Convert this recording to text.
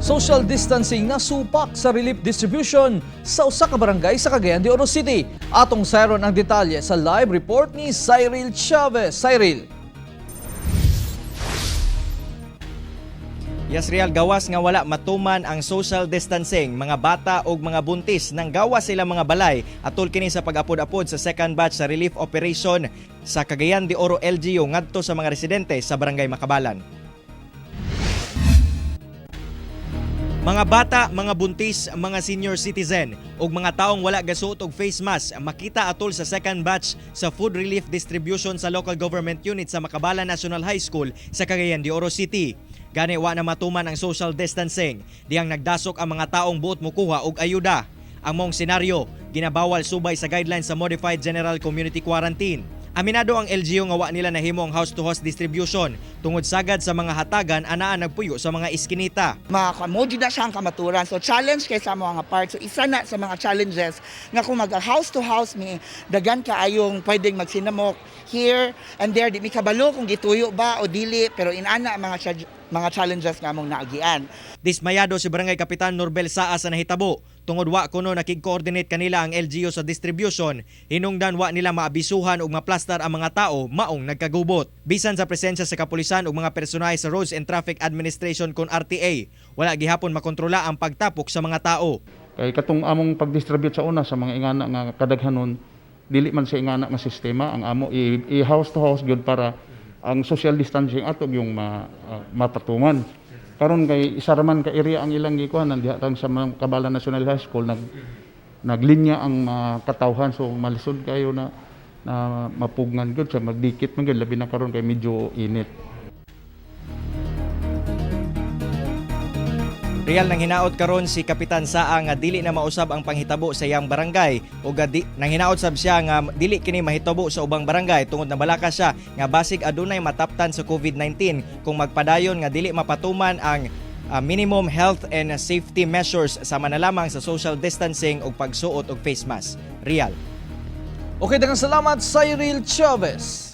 Social distancing na supak sa relief distribution sa usa ka barangay sa Cagayan de Oro City. Atong sayron ang detalye sa live report ni Cyril Chavez. Cyril. Yes, Real, gawas nga wala matuman ang social distancing, mga bata ug mga buntis nang gawas sila mga balay atol kini sa pag-apod-apod sa second batch sa relief operation sa Cagayan de Oro LGU ngadto sa mga residente sa Barangay Makabalan. Mga bata, mga buntis, mga senior citizen ug mga taong wala gasuot og face mask makita atol sa second batch sa food relief distribution sa local government unit sa Makabalan National High School sa Cagayan de Oro City. Gani wa na matuman ang social distancing, diyang nagdasok ang mga taong buot mokuha og ayuda. Ang maong senaryo, ginabawal subay sa guidelines sa Modified General Community Quarantine. Aminado ang LGU nga wa nila nahimo ang house-to-house distribution tungod sagad sa mga hatagan anaa nagpuyo sa mga iskinita. Mga na siya ang kamaturan. So challenge kay sa mga part. So isa na sa mga challenges nga kung mag house to house mi, dagan kaayong pwedeng magsinamok here and there, di mi kabalo kung gituyo ba o dili, pero inana ang mga challenges nga among naagian. Dismayado si Barangay Kapitan Norbel Saa sa nahitabo tungod wa kuno nakig-coordinate kanila ang LGU sa distribution, hinungdan wa nila maabisuhan ug maplastar ang mga tao maong nagkagubot. Bisan sa presensya sa kapulisan ug mga personahe sa Roads and Traffic Administration kon RTA, wala gihapon makontrola ang pagtapok sa mga tao. Kay katong among pag-distribute sa una sa mga ingana nga kadaghanon, dili man sa ingana nga sistema ang amo i house to house gyud para ang social distancing ato yung mapatuman. Karon kay isa ra man ka area ang ilang gikuhanan diha lang sa Kabalan National High School, naglinya ang mga katawhan, so malisod kayo na na mapugnan gyud sa magdikit man gyud, labi na karon kay medyo init. Real, nang hinaot karon si Kapitan Saa nga dili na mausab ang panghitabo sa iyang barangay o di, nang hinaot sab siya nga dili kini mahitabo sa ubang barangay tungod nabalaka siya nga basig adunay mataptan sa COVID-19 kung magpadayon nga dili mapatuman ang minimum health and safety measures sama na lamang sa social distancing ug pagsuot og face mask. Real. Okay, daghang salamat, Cyril Chavez.